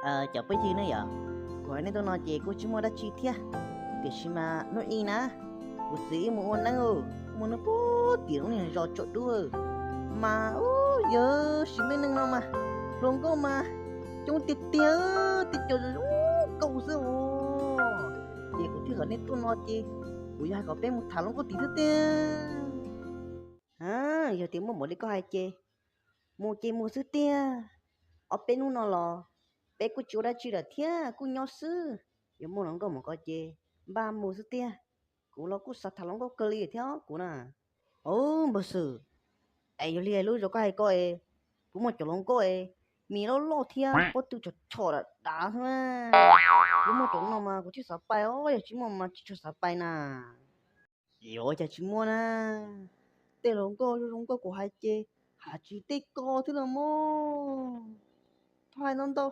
Cov phooj ywg ne yom, kuv hais nej tuaj no ces kuj tsis muaj dab tsi thiab, tiam sis mas hnub i na, kuv txiv wb mus ua neeb, mus nyob puag tim lub niag zos tsaus dub mas ub, yog sim me neeg no mas hluas nkauj mas coob tiag tiag, tej co zoo nkauj xwb os. Ces kuv thiaj kom nej tuaj no ces kuv yog hais kom peb mus tham hluas nkauj tim xwb tiag. Yog tias muaj npaum li koj hais ces mus ces mus xwb tiag. Ob peb hnub no los peb kuj tsis ua dab tsi lawm thiab, kuj nyob xwb. Yog muaj hluas nkauj mus ko ces npaj mus xwb tiag. Kuv los kuj xav tham hluas nkauj kawg li thiab kuv na. Ub, npawg Xwm, es yog li lub zos koj hais ko es puas muaj cov hluas nkauj es me loj loj thiab pob tw tshom tshom dav dav xwb na? Yog muaj cov no mas kuv thiaj xav pais os, yog tsis muaj mas tsis tshua xav pais na. Yuav cas tsis muaj na, tej hluas nkauj zoo zoo nkauj kuv hais ces hais tsis tej ko thiab los mas. Thaij no ntau,